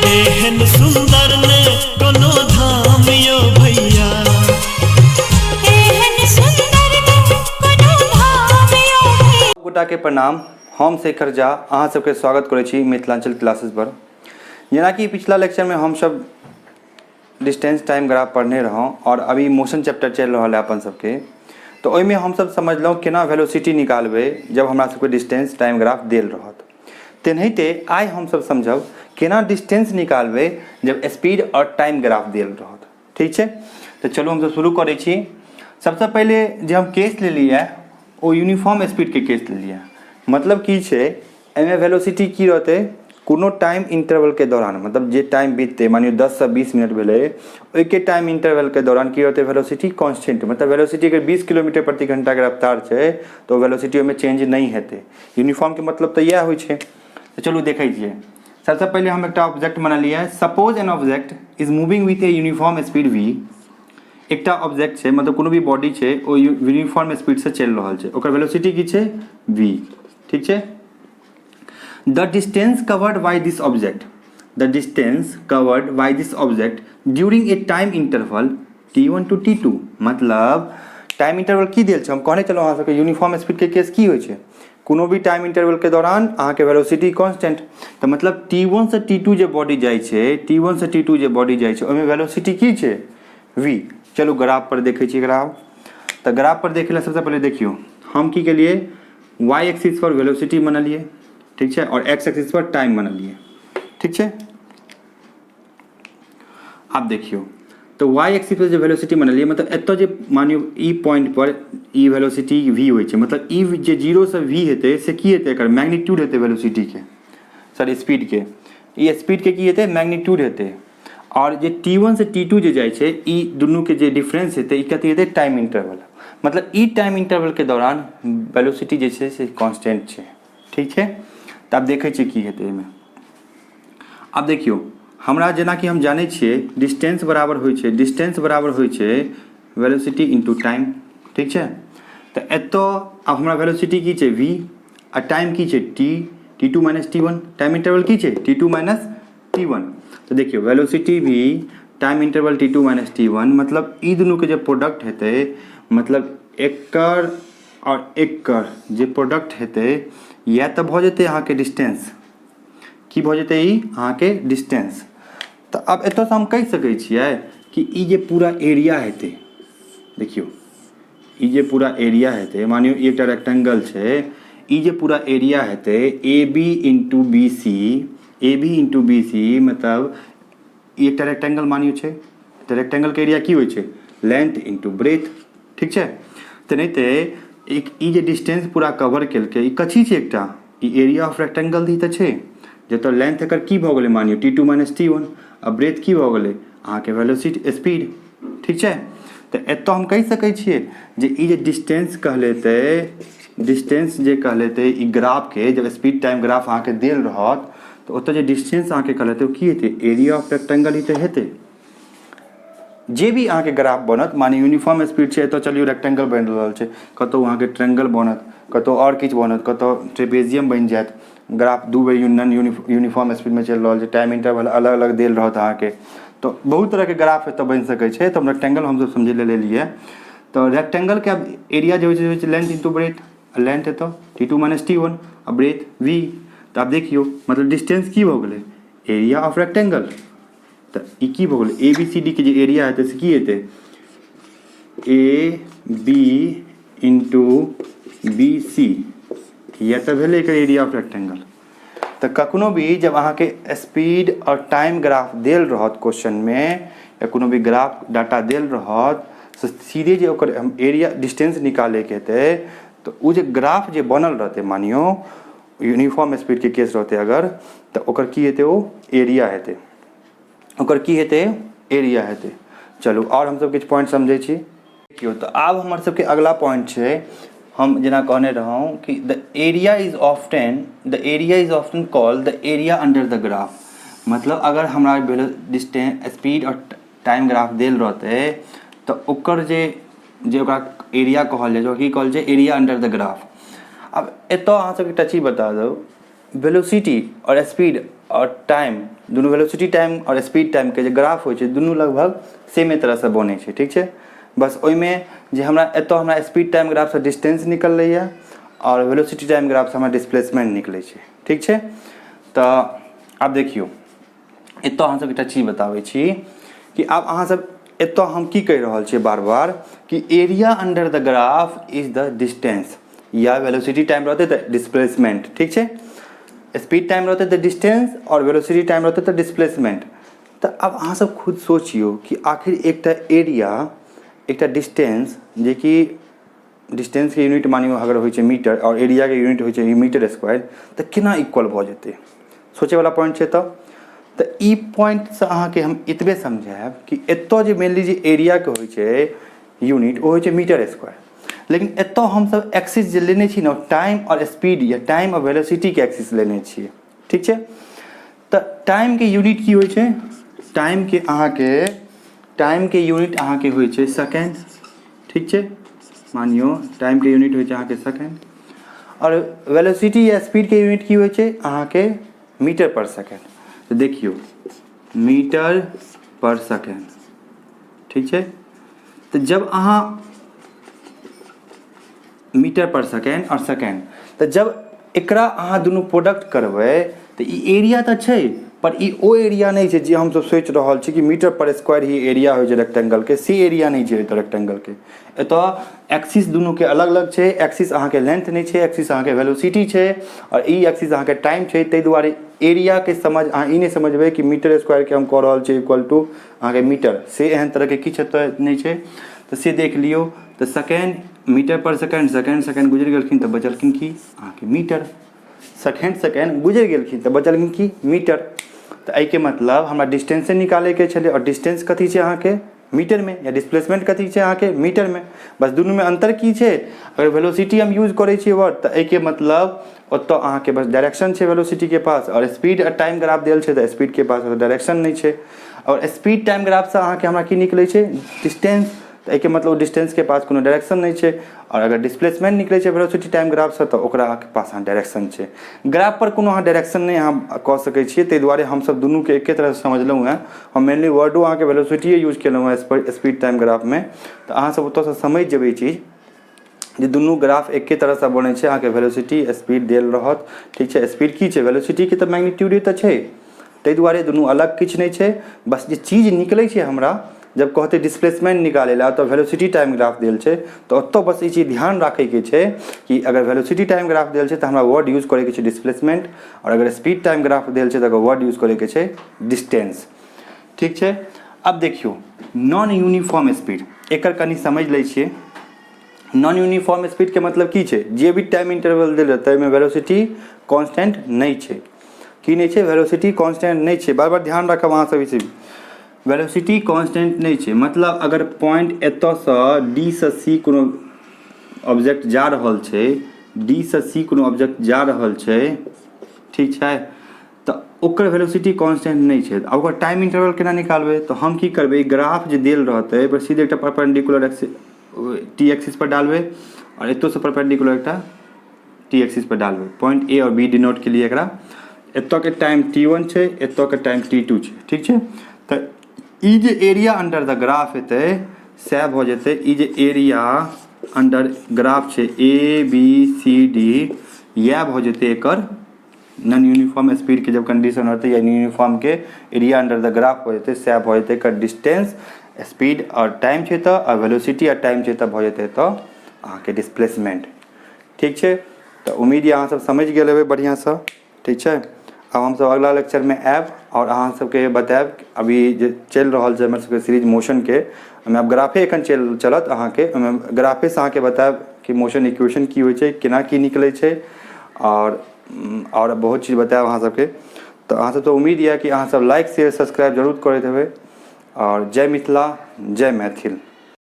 एहन सुंदर ने कोनो धाम यो भैया। एहन सुंदर ने कोनो धाम यो भैया। गोटाके प्रणाम। हम शेखर झा अहाँ सबके स्वागत करै छी मिथिलांचल क्लासेस पर। जेनाकि पिछला लेक्चरमे हमसब डिस्टेंस टाइम ग्राफ पढ़ने रहौं आओर अभी मोशन चैप्टर चलि रहल है अपन सबके, तऽ ओहिमे हमसब समझलहुँ केना वेलोसिटी निकालबै जब हमरा सबके डिस्टेंस टाइम ग्राफ देल रहत। तेनाहिते आइ हमसब समझब केना डिस्टेंस निकालबै जब स्पीड आओर टाइम ग्राफ देल रहत। ठीक छै, तऽ चलू हमसब शुरू करै छी। सबसँ पहिले जे हम केस लेलियै ओ यूनिफॉर्म स्पीडके केस लेलियै। मतलब की छै, एहिमे वेलोसिटी की रहतै कोनो टाइम इंटरवलके दौरान, मतलब जे टाइम बीततै, मानियौ 10 से 20 मिनट भेलै, ओहिके टाइम इंटरवलके दौरान की रहतै? Velocity constant. मतलब वेलोसिटी अगर 20 किलोमीटर प्रति घंटाके रफ्तार छै तऽ ओ वेलोसिटी ओहिमे चेंज नहि हेतै। यूनिफॉर्मके मतलब तऽ इएह होइ छै। तऽ चलू देखै छियै। सबसँ पहिले हम एकटा ऑब्जेक्ट बनेलियै। Suppose an object is moving with a uniform speed V. एकटा ऑब्जेक्ट छै, मतलब कोनो भी बॉडी छै, ओ यूनिफॉर्म स्पीडसँ चलि रहल छै, ओकर वेलोसिटी की छै? वी। ठीक छै। The distance covered by this object, the distance covered by this object during a time interval T1 to T2। मतलब टाइम इंटरवल की देल छै? हम कहने छलहुँ अहाँ सबके, यूनिफॉर्म स्पीडके केस की होइ छै? कोनो भी टाइम इंटरवलके दौरान अहाँके वेलोसिटी कॉन्स्टेंट। तऽ मतलब T1 से T2 जे बॉडी जाइ छै, T1 से T2 जे बॉडी जाइ छै, ओहिमे वेलोसिटी की छै? V। चलू ग्राफ पर देखै छियै। ग्राफ तऽ ग्राफ पर देखै लए सबसँ पहिले देखियौ हम की केलियै। Y axis पर वेलोसिटी बनेलियै, ठीक छै, आओर एक्स एक्सिस पर टाइम बनेलियै। ठीक छै। आब देखियौ तऽ वाई एक्सिस पर जे वेलोसिटी बनेलियै, मतलब एतऽ जे मानियौ ई पॉइंट पर ई वेलोसिटी v होइ छै, मतलब ई जे 0 से v हेतै से की हेतै? एकर मैग्नीट्यूड हेतै वेलोसिटीके, सॉरी, स्पीडके। ई स्पीडके की हेतै? मैग्नीट्यूड हेतै। आओर जे T1 से T2 जे जाइ छै, ई दुनूके जे डिफरेंस हेतै, ई कथी हेतै? Time interval. मतलब ई टाइम इंटरवलके दौरान वेलोसिटी जे छै से कॉन्स्टेंट छै। ठीक छै। तऽ आब देखै छियै की हेतै एहिमे। आब देखियौ, हमरा जेनाकि हम जानै छियै, डिस्टेंस बराबर होइ छै, डिस्टेंस बराबर होइ छै वेलोसिटी इन्टू टाइम। ठीक छै। तऽ एतऽ आब हमरा वेलोसिटी की छै? V। आ टाइम की छै? T, T2 minus T1। Time interval की छै? T2 minus T1। तऽ देखियौ, velocity V, time interval T2 minus T1, मतलब ई दुनूके जे प्रोडक्ट हेतै, मतलब एकर आओर एकर जे प्रोडक्ट हेतै, इएह तऽ भऽ जेतै अहाँके डिस्टेंस। की भऽ जेतै ई अहाँके? डिस्टेंस। तऽ आब एतऽसँ हम कहि सकै छियै कि ई जे पूरा एरिया हेतै, देखियौ, ई जे पूरा एरिया हेतै, मानियौ ई एकटा रेक्टेंगल छै, ई जे पूरा एरिया हेतै A B into B C, A B into B C, मतलब ई एकटा रेक्टेंगल मानियौ छै, तऽ रेक्टेंगलके एरिया की होइ छै? Length into breadth. ठीक छै। तेनाहिते एक ई जे डिस्टेंस पूरा कवर केलकै, ई कथी छै? एकटा ई एरिया ऑफ रेक्टेंगल ही तऽ छै, जतऽ लेंथ एकर की भऽ गेलै? मानियौ T2 minus T1। आ ब्रेथ की भऽ गेलै अहाँके? Velocity, speed. ठीक छै। तऽ एतऽ हम कहि सकै छियै जे ई जे डिस्टेंस कहलेतै, डिस्टेंस जे कहलेतै ई ग्राफके, जब स्पीड टाइम ग्राफ अहाँके देल रहत तऽ ओतऽ जे डिस्टेंस अहाँके कहलेतै, ओ की हेतै? एरिया ऑफ रेक्टेंगल ही तऽ हेतै। जे भी अहाँके ग्राफ बनत, माने यूनिफॉर्म स्पीड छै, एतऽ चलियौ रेक्टेंगल बनि रहल छै, कतहु अहाँके ट्रेंगल बनत, कतहु आओर किछु बनत, कतहु ट्रेपेजियम बनि जायत ग्राफ। दू बेर नॉन यूनिफॉर्म स्पीडमे चलि रहल छै, टाइम इंटरवल अलग अलग देल रहत अहाँके, तऽ बहुत तरहके ग्राफ एतऽ बनि सकै छै। तऽ रेक्टेंगल हमसब समझै लए लेलियै। तऽ रेक्टेंगलके आब एरिया जे होइ छै, होइ छै लेंथ इन्टू ब्रेथ। लेंथ एतऽ T2 minus T1 आ ब्रेथ वी। तऽ आब देखियौ, मतलब डिस्टेंस की भऽ गेलै? Area of rectangle. तऽ ई की भऽ गेलै? ए बी सी डी के जे एरिया हेतै से की हेतै? A B into B C. इएह तऽ भेलै एकर एरिया ऑफ रेक्टेंगल। तऽ कखनो भी जब अहाँके स्पीड आओर टाइम ग्राफ देल रहत क्वेश्चनमे या कोनो भी ग्राफ डाटा देल रहत, से सीधे जे ओकर एरिया डिस्टेंस निकालैके हेतै, तऽ ओ जे ग्राफ जे बनल रहतै, मानियौ यूनिफॉर्म स्पीडके केस रहतै अगर, तऽ ओकर की हेतै? ओ एरिया हेतै। ओकर की हेतै? एरिया हेतै। चलू, आओर हमसब किछु पॉइंट समझै छी। देखियौ, तऽ आब हमर सबके अगला पॉइंट छै, हम जेना कहने रहौं कि the area is often called the area under the graph। मतलब अगर हमरा डिस्टेंस, स्पीड आओर टाइम ग्राफ देल रहतै, तऽ ओकर जे जे ओकरा एरिया कहल जाइ छै, ओकरा की कहल जाइ छै? एरिया अंडर द ग्राफ। आब एतऽ अहाँ सबके एकटा चीज बता दू, वेलोसिटी आओर स्पीड आओर टाइम दुनू वेलोसिटी टाइम आओर स्पीड टाइमके जे ग्राफ होइ छै दुनू लगभग सेमे तरहसँ बनै छै। ठीक छै, बस ओहिमे जे हमरा एतऽ हमरा स्पीड टाइम ग्राफसँ डिस्टेंस निकललैए आओर वेलोसिटी टाइम ग्राफसँ हमरा डिस्प्लेसमेंट निकलै छै। ठीक छै, तऽ आब देखियौ एतऽ अहाँसभके एकटा चीज बताबै छी कि आब अहाँसभ एतऽ हम की कहि रहल छियै बार बार कि area under the graph is the distance, या वेलोसिटी टाइम रहतै तऽ डिस्प्लेसमेंट। ठीक छै, स्पीड टाइम रहतै तऽ डिस्टेंस आओर वेलोसिटी टाइम रहतै तऽ डिस्प्लेसमेंट। तऽ आब अहाँसभ खुद सोचियौ कि आखिर एकटा एरिया, एकटा डिस्टेंस, जेकि डिस्टेंसके यूनिट मानियौ अगर होइ छै मीटर आओर एरियाके यूनिट होइ छै मीटर स्क्वायर, तऽ केना इक्वल भऽ जेतै? सोचैवला पॉइंट छै। तऽ ई पॉइंटसँ अहाँके हम एतबे समझायब कि एतय जे मेनली जे एरियाके होइ छै यूनिट ओ होइ छै मीटर स्क्वायर, लेकिन एतय हमसभ एक्सिस जे लेने छी ने टाइम आओर स्पीड या टाइम आओर वेलोसिटीके एक्सिस लेने छियै। ठीक छै, तऽ टाइमके यूनिट की होइ छै? टाइमके अहाँके टाइमके यूनिट अहाँके होइ छै सेकेंड। ठीक छै, मानियौ टाइमके यूनिट होइ छै अहाँके सेकेंड, आओर वेलोसिटी या स्पीडके यूनिट की होइ छै अहाँके मीटर पर सेकेंड। तऽ देखियौ मीटर पर सेकेंड। ठीक छै, तऽ जब अहाँ मीटर पर सेकेंड आओर सेकेंड, तऽ जब एकरा अहाँ दुनू प्रोडक्ट करबै तऽ ई एरिया तऽ छै, पर ई ओ एरिया नहि छै जे हमसब सोचि रहल छी कि मीटर पर स्क्वायर ही एरिया होइ छै रेक्टेंगलके, से एरिया नहि छै एतऽ रेक्टेंगलके। एतऽ एक्सिस दुनूके अलग अलग छै, एक्सिस अहाँके लेंथ नहि छै, एक्सिस अहाँके वेलोसिटी छै आओर ई एक्सिस अहाँके टाइम छै। ताहि दुआरे एरियाके समझ अहाँ ई नहि समझबै कि मीटर स्क्वायरके हम कऽ रहल छी इक्वल टू अहाँके मीटर, से एहन तरहके किछु एतऽ नहि छै। तऽ से देख लियौ, तऽ सेकेंड मीटर पर सेकेंड, सेकेंड सेकेंड गुजरि गेलखिन तऽ बचलखिन की अहाँके मीटर, सेकेंड सेकेंड गुजरि गेलखिन तऽ बचलखिन की मीटर। तऽ एहिके मतलब हमरा डिस्टेंसे निकालैके छलै, आओर डिस्टेंस कथी छै अहाँके मीटरमे, या डिस्प्लेसमेंट कथी छै अहाँके मीटरमे, बस दुनूमे अन्तर की छै? अगर वेलोसिटी हम यूज करै छियै वर्ड तऽ एहिके मतलब ओतऽ अहाँके बस डायरेक्शन छै वेलोसिटीके पास, आओर स्पीड आ टाइम ग्राफ देल छै तऽ स्पीडके पास डायरेक्शन नहि छै। आओर स्पीड टाइम ग्राफसँ अहाँके हमरा की निकलै छै? डिस्टेंस। तऽ एहिके मतलब डिस्टेंसके पास कोनो डायरेक्शन नहि छै, आओर अगर डिस्प्लेसमेंट निकलै छै वेलोसिटी टाइम ग्राफसँ तऽ ओकरा अहाँके पास अहाँ डायरेक्शन छै। ग्राफ पर कोनो अहाँ डायरेक्शन नहि अहाँ कऽ सकै छियै, ताहि दुआरे हमसभ दुनूके एके तरहसँ समझलहुँ हेँ। हम मेनली वर्डो अहाँके वेलोसिटीए यूज केलहुँ हेँ स्पीड टाइम ग्राफमे, तऽ अहाँसभ ओतऽसँ समझि जेबै ई चीज जे दुनू ग्राफ एके तरहसँ बनै छै, अहाँके वेलोसिटी स्पीड देल रहत। ठीक छै, स्पीड की छै? वेलोसिटीके तऽ मैग्नीट्यूडे तऽ छै, ताहि दुआरे दुनू अलग किछु नहि छै। बस जे चीज निकलै छै हमरा जब कहतै डिस्प्लेसमेंट निकालै लए तऽ वेलोसिटी टाइम ग्राफ देल छै, तऽ ओतऽ बस ई चीज ध्यान राखैके छै कि अगर वेलोसिटी टाइम ग्राफ देल छै तऽ हमरा वर्ड यूज करैके छै डिस्प्लेसमेंट, आओर अगर स्पीड टाइम ग्राफ देल छै तऽ ओकर वर्ड यूज करैके छै डिस्टेंस। ठीक छै, अब देखियौ नॉन यूनिफॉर्म स्पीड, एकर कनि समझ लै छियै। नॉन यूनिफॉर्म स्पीडके मतलब की छै? जे भी टाइम इंटरवल देल रहतै ओहिमे वेलोसिटी कॉन्स्टेंट नहि छै। की नहि छै? वेलोसिटी कॉन्स्टेंट नहि छै। बार बार ध्यान राखब अहाँ सब ई वेलोसिटी कॉन्स्टेंट नहि छै, मतलब अगर पॉइंट एतऽसँ डी सँ सी कोनो ऑब्जेक्ट जा रहल छै, डी सँ सी कोनो ऑब्जेक्ट जा रहल छै, ठीक छै, तऽ ओकर वेलोसिटी कॉन्स्टेंट नहि छै। आ ओकर टाइम इंटरवल केना निकालबै? तऽ हम की करबै, ग्राफ जे देल रहतै ओहि पर सीधे एकटा परपेंडिकुलर टी एक्सिस पर डालबै आओर एतोसँ परपेंडिकुलर एकटा टी एक्सिस पर डालबै। पॉइंट ए आओर बी डिनोट के लिए एकरा। एतऽके टाइम टी वन छै, एतऽके टाइम टी टू छै। ठीक छै, तऽ ई जे एरिया अंडर द ग्राफ हेतै सएह भऽ जेतै ई जे एरिया अंडर ग्राफ छै ए बी सी डी, इएह भऽ जेतै एकर नॉन यूनिफॉर्म स्पीड के जब कंडीशन रहतै या यूनिफॉर्म के एरिया अंडर द ग्राफ भऽ जेतै, सएह भऽ जेतै एकर डिस्टेंस। स्पीड आओर टाइम छै तऽ, आओर वेलोसिटी आओर टाइम छै तऽ भऽ जेतै तऽ अहाँके डिस्प्लेसमेंट। ठीक छै, तऽ उम्मीद यऽ अहाँ सब समझि गेल हेबै बढ़िआँसँ। ठीक छै, आब हमसब अगला लेक्चरमे आयब आओर अहाँ सबके बतायब अभी जे चलि रहल छै हमर सबके सीरीज मोशनके, ओहिमे आब ग्राफे एखन चलि चलत अहाँके, ओहिमे ग्राफेसँ अहाँके बतायब कि मोशन इक्वेशन की होइ छै, केना की निकलै छै, आओर बहुत चीज बतायब अहाँ सबके। तऽ अहाँ सबसँ उम्मीद यऽ कि अहाँ सब लाइक शेयर सब्सक्राइब जरूर करैत हेबै। आओर जय मिथिला, जय मैथिल।